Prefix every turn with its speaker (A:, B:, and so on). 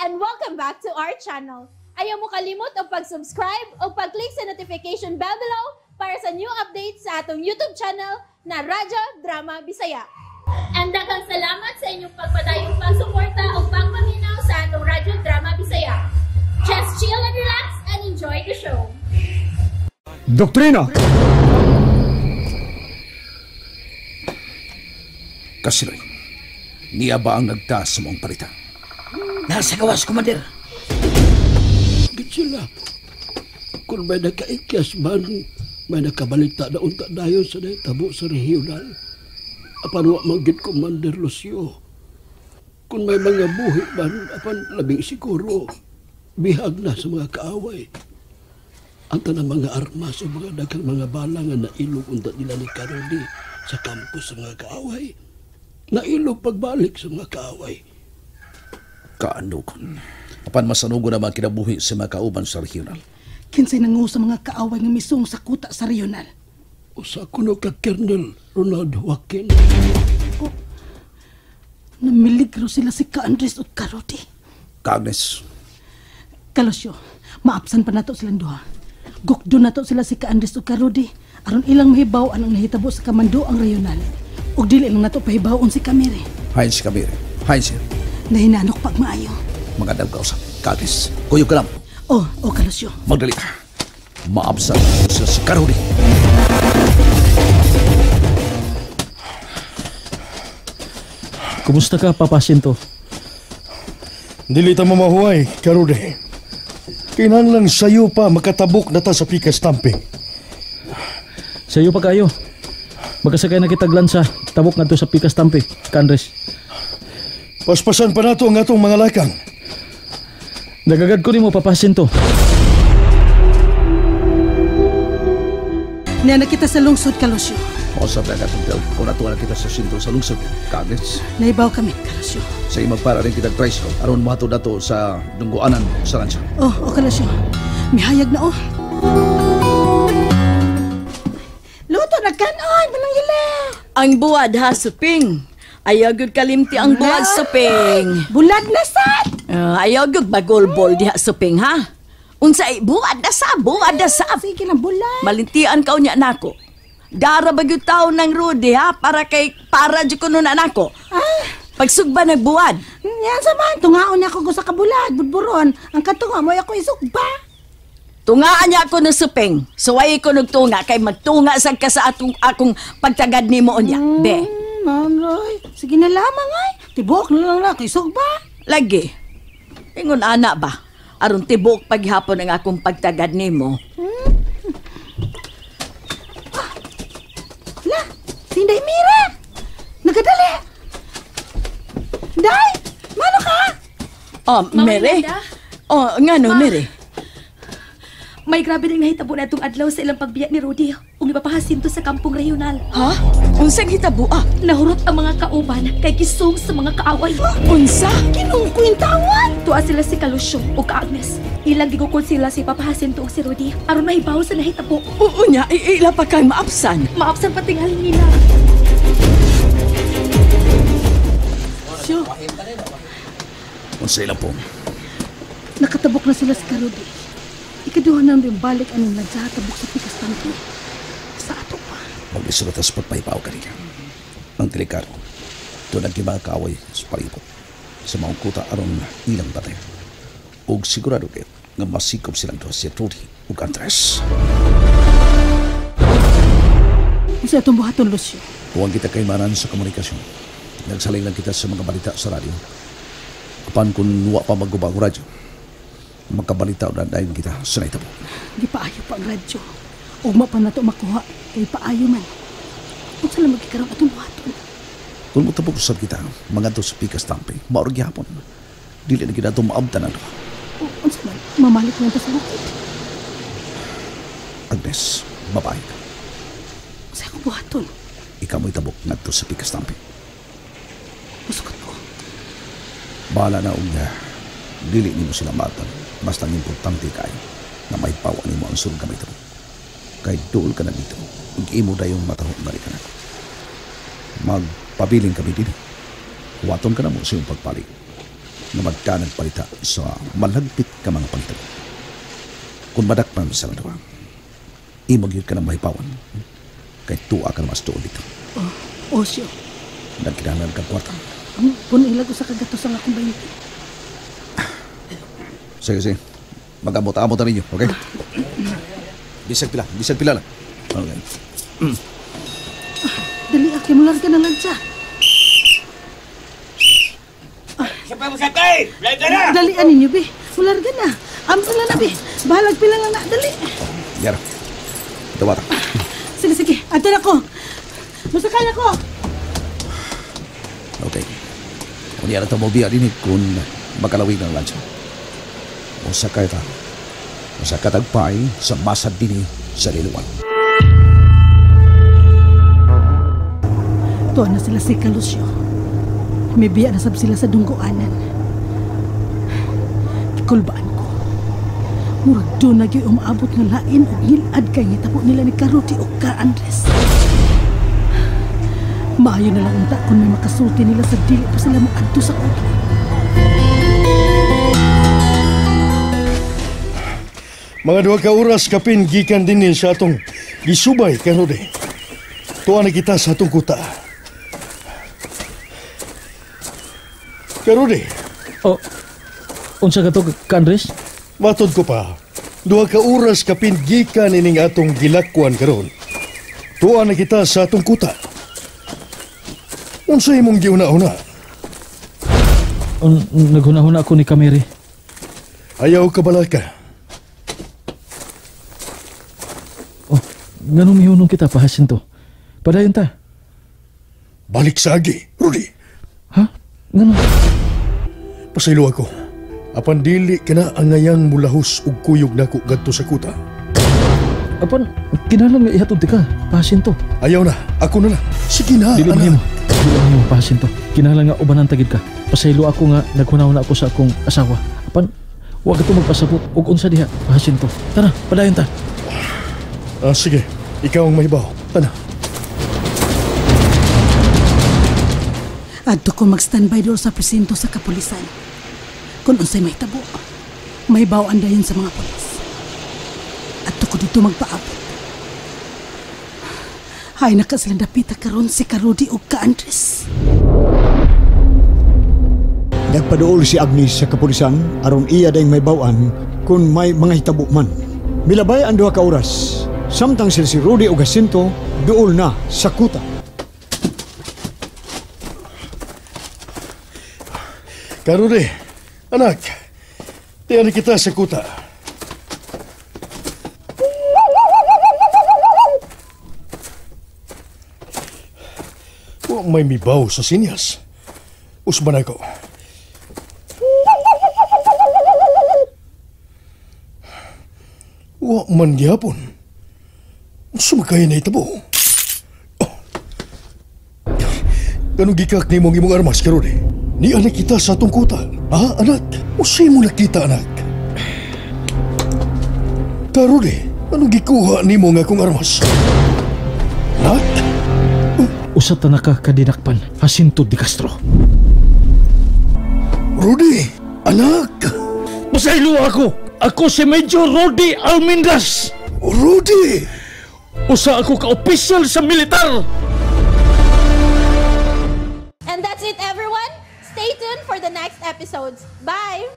A: And welcome back to our channel. Ayaw mo kalimot og pag-subscribe o pag-click sa notification bell below para sa new updates sa atong YouTube channel na Radyo Drama Bisaya. And daghang salamat sa inyong pagpadayong pagsuporta o pagpaminaw sa atong Radyo Drama Bisaya. Just chill and relax and enjoy the show.
B: Doktrina!
C: Kasiloy, niya ba ang nagtaas sa mong parita?
D: Nasa gawas, Commander.
E: Git sila. Kung may nakaikyas man, may nakabalita na unta dayon sa nahitabo sa regional. Apan wa man gid, Commander Lucio. Kung may mga buhi man, apan labing siguro, bihag na sa mga kaaway. Ang tanang mga armas o mga daghang mga bala nga nailog unta nila ni Karodi sa campus sa mga kaaway. Nailog pagbalik sa mga kaaway.
C: Kaanukon. Apan masanugo na mga kinabuhi sa mga kauban sa regional.
F: Kinsay nangu sa mga kaaway nga misong sa kuta sa regional.
E: Usa kuno ka Colonel Ronald Joaquin.
F: Oh, namiligro sila si Ka Andres at Karodi.
C: Ka Agnes.
F: Kalosyo, maapsan pa nato silang duha. Gukdo nato sila si Ka Andres at Karodi. Aron ilang mahibaw ang nahitabo sa kamando ang regional. Ug dili lang nato pahibawon si Kamire.
C: Hain si Kamire. Hain siya.
F: Nahinanok pag maayo.
C: Magandang kausap. Ka Agnes, kuyog ka lang.
F: Oh, oh, Kalosyo.
C: Magdali ka. Maabsan sila si Karodi.
G: Kumusta ka, Papa Sinto?
B: Dili ta mamahuay, Karodi. Kinahanglan sayo pa makatabok na ta sa pikas tamping.
G: Sayo pa kayo. Magkasakay na kitag lansa, tabok ngadto sa pikas tampi, Ka Andres.
B: Paspasan pa nato ang atong mga lakang.
G: Nagagad ko nimo, Papa Jacinto.
F: Niya na kita sa lungsod, Kalosyo.
C: Mausap na katong tel. Kung natuwa na kita sa sintro sa lungsod, Ka Agnes.
F: Naibaw kami, Kalosyo.
C: Sa imagpara rin kitag tricycle, aron mohatod nato sa dungguanan sa lansa.
F: Oh, oh, Kalosyo. Mihayag na, oh. Luto na kanon, manang ila.
H: Ang buwad ha, suping. Ayaw gyud kalimti ang buwad, suping.
F: Bulag na sad.
H: Ayaw gyud bagolbol diha, suping, ha? Unsa buwad na sa, buwad na sa.
F: Sige lang, bulag.
H: Malintian ka unya nako. Dara ba gyud taon ng Rudy, ha? Para kay, para jud kuno na nako.
F: Ah.
H: Pagsugba nagbuwad.
F: Yan sa man, tungaon ako ko sa kabulad, budburon. Ang katunga mo ako isugba.
H: Tungaan niya ako ng suping. Suway ko nagtunga kay magtunga sad ka sa atong akong pagtagad nimo unya. Be.
F: Ma'am Roy, sige na lamang ay. Tibok na lang na kay sugba.
H: Lagi. Ingon ana ba? Aron tibok paghapon ang akong pagtagad nimo.
F: Ah, la, si Inday Mira. Nagadali. Day, mano ka?
H: Oh, Mary. Oh, ngano Mary?
I: May grabe rin nahitabo na itong adlaw sa ilang pagbiya ni Rudy ug ipapahasinto sa kampong regional.
H: Ha? Unsang hitabo ah?
I: Nahurot ang mga kauban kay gisong sa mga kaaway.
H: Unsa?
F: Kinungkwintawan?
I: Tuwa sila si Kalusyo ug ka Agnes. Ilang gigukod sila si papahasinto ug si Rudy aron mahibaw sa nahitabo.
H: Oo nya, ila pa kay maapsan.
I: Maapsan pa tingali nila.
F: Syo.
C: Unsa ilang po?
F: Nakatabok na sila si Karodi. Ikaduha na rin balik anong nagsahatabok sa pikas tampi. Sa ato pa.
C: Maglisod at sa pagpahibaw kanina. Ang delikado. Doon ang mga kaaway sa palibot. Sa mga kuta aron ilang batay. Og sigurado kayo nga masikop silang doon si Rudy ug Andres.
F: Unsa itong buhaton, Lucio?
C: Huwag kita kaimanan sa komunikasyon. Nagsaling lang kita sa mga balita sa radyo. Apan kung wa pa magubang radyo, magkabalita o dadayon kita sa naitabo.
F: Di paayo pa ang radyo. Ugma pa na ito makuha, kay paayo man. Unsa lang magkikaroon atong buhaton?
C: Kung mutabok usab kita, mga to sa pikas tampi, maurag gihapon. Dili na kita maabtan ang duha.
F: Unsa man, mamalik na ito sa bukid.
C: Agnes, babae ka.
F: Unsa akong buhaton?
C: Ikaw mo'y tabok ngadto sa pikas tampi.
F: Musukot ko.
C: Bahala na og dili nimo sila maabtan. Basta ang importante kayo na may pawa nimo ang sulod gamay tabok. Kay duol ka na dito, ug imo dayong matahong balik ka na. Magpabiling kami dili. Huwaton ka na mo sa iyong pagpalig. nga magkanag palita sa malagpit ka mga pangitabo. Kung madakpan mo sa duha, imo gyud ka ng mahipawan. Kay tuwa ka na mas tuod dito.
F: Oh, siyo.
C: Nagkinahanglan kang kwarta.
F: Puno ilag usa ka gatos ang akong 20.
C: Sige, sige. Mag-abot-abot na ninyo, okay? Bisag pila lang. Okay.
F: Dali, aki, mularga na lang siya.
D: Siya pa mo sakay! Larga na!
F: Dalian ninyo, be. Mularga na. Amsa na, be. Bahalag pila lang na. Dali.
C: Yara. Dawata.
F: Sige, sige. Ato na ko. Masakay na ko.
C: Okay. Unya na ito mo biya din kung makalawig ng lansya. Usakay ta. Usa katagpay sa masad dinhi sa Liluan.
F: Tuwa na sila si Kalusyo. May biya na sab sila sa dunggoanan. Gikulbaan ko. Murag doon na gyud umaabot nga lain og ngilad kay ngitabo nila ni Karuti og ka Andres. Maayo na lang unta kung may makasulti nila sa dili pa sila moadto sa kuta.
B: Mga 2 ka oras kapin gikan dinhi sa atong gisubay Karuti. Tuwa na kita sa atong kuta. Karuti.
G: Oh, unsa ka to, ka Andres?
B: Matod ko pa, 2 ka oras kapin gikan ining atong gilakwan karon. Tuwa na kita sa atong kuta. Unsa imong giuna-una?
G: Naghuna-huna ako ni Kamiri.
B: Ayaw ka balaka.
G: Oh, nganong mihunong kita pa, Jacinto? Padayon ta.
B: Balik sa agi, Rudy.
G: Ha? Ngano?
B: Pasaylo ako. Apan dili ka na ang ngayang mulahos ug kuyog nako ngadto sa kuta.
G: Apan, kinahanglan nga ihatod ka, Jacinto.
B: Ayaw na, ako na lang. Sige na,
G: dili mahimo. Dili mahimo, Jacinto. Kinahanglan nga ubanan tagid ka. Pasaylo ako nga naghunahuna ako sa akong asawa. Apan, wa ka to magpasabot og unsa diha, Jacinto. Tara, padayon ta.
B: Sige, ikaw ang mahibaw. Tara.
F: Adto ko mag-standby doon sa presinto sa kapulisan. Kung unsay mahitabo, may bawaan dayon sa mga pulis. Adto ko dito magpaabot. Hay na ka silang dapita karon si Karudi o ka Andres.
J: Nagpaduol si Agnes sa kapulisan aron iya dayng may bawaan kung may mga hitabo man. Milabay ang 2 ka oras. Samtang sila si Rudy o Jacinto duol na sa kuta.
B: Karude, anak, tiyan kita sa kuta. Wa may mibaw sa sinyas. Usban ako. Wa man gihapon. Sumakay na itabo. Oh. Ganong gikak ni mong imong armas, Karude? Ni anak kita sa atong kuta. Ha, anak? Usay mo nakita, anak? Karude, anong gikuha ni mo nga akong armas? Anak?
G: Usa ta na ka kadinakpan, Jacinto de Castro.
B: Rudy! Anak!
G: Pasaylo ako! Ako si Major Rudy Almendras!
B: Rudy!
G: Usa ako ka-opisyal sa militar!
A: And that's it, everyone! Stay tuned for the next episodes. Bye!